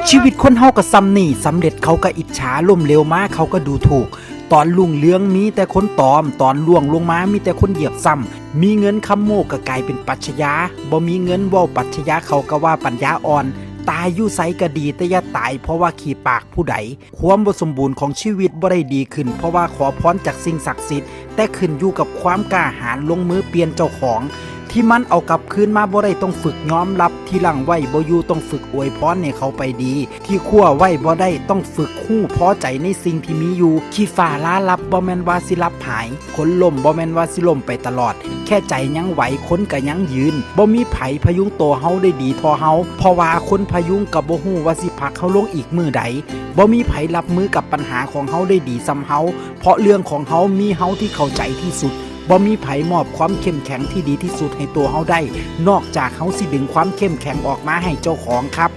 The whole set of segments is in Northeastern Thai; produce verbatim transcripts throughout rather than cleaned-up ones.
ชีวิตคนเฮาก็ส่ำนี้ สำเร็จเขาก็อิจฉา ล้มเหลวมาเขาก็ดูถูก ตอนรุ่งเรืองมีแต่คนตอม ตอนร่วงลงมามีแต่คนเหยียบซ้ำ มีเงินคำโม้ก็กลายเป็นปรัชญา บ่มีเงินเว้าปรัชญาเขาก็ว่าปัญญาอ่อน ตายอยู่ไสก็ดีแต่อย่าตายเพราะว่าขี้ปากผู้ใด ความบ่สมบูรณ์ของชีวิตบ่ได้ดีขึ้นเพราะว่าขอพรจากสิ่งศักดิ์สิทธิ์ แต่ขึ้นอยู่กับความกล้าหาญลงมือเปลี่ยนเจ้าของ ที่มันเอากลับคืนมาบ่ได้ต้องฝึกยอมรับ ที่หลังไว้บ่อยู่ต้องฝึกอวยพรให้เขาไปดี ที่คว้าไว้บ่ได้ต้องฝึกฮู้พอใจในสิ่งที่มีอยู่ ขี้ฟ้าลาลับบ่แม่นว่าสิลับหาย คนล้มบ่แม่นว่าสิล้มไปตลอด แค่ใจยังไหวคนก็ยังยืน บ่มีไผพยุงตัวเฮาได้ดีเท่าเฮา เพราะว่าคนพยุงก็บ่ฮู้ว่าสิผลักเฮาลงอีกมื้อใด บ่มีไผรับมือกับปัญหาของเฮาได้ดีส่ำเฮา เพราะเรื่องของเฮามีเฮาที่เข้าใจที่สุด บ่มีไผมอบความเข้มแข็งที่ดีที่สุดให้ตัวเฮาได้ นอกจากเฮาสิดึงความเข้มแข็งออกมาให้เจ้าของครับ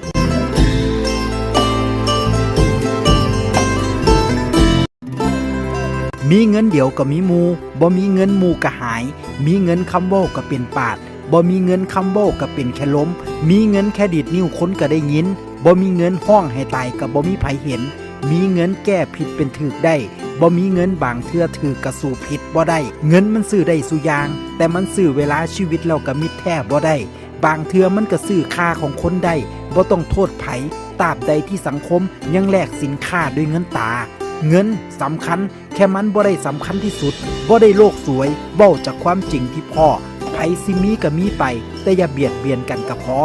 มีเงินเดียวก็มีหมู่ บ่มีเงินหมู่ก็หาย มีเงินคำเว้าก็เป็นปาด บ่มีเงินคำเว้าก็เป็นแค่ลม มีเงินแค่ดีดนิ้วคนก็ได้ยิน บ่มีเงินฮ้องให้ตายก็บ่มีไผเห็น มีเงินแก้ผิดเป็นถูกได้ บ่มีเงินบางเทื่อถูกก็สู้ผิดบ่ได้ เงินมันซื้อได้ซุอย่าง แต่มันซื้อเวลาชีวิตแล้วก็มิตรแท้บ่ได้ บางเทื่อมันก็ซื้อค่าของคนได้ บ่ต้องโทษไผ ตราบใดที่สังคมยังแลกสินค้าด้วยเงินตรา เงินสำคัญ แค่มันบ่ได้สำคัญที่สุด บ่ได้โลกสวย เว้าจากความจริงที่พ้อ ไผสิมีก็มีไป แต่อย่าเบียดเบียนกันก็พอ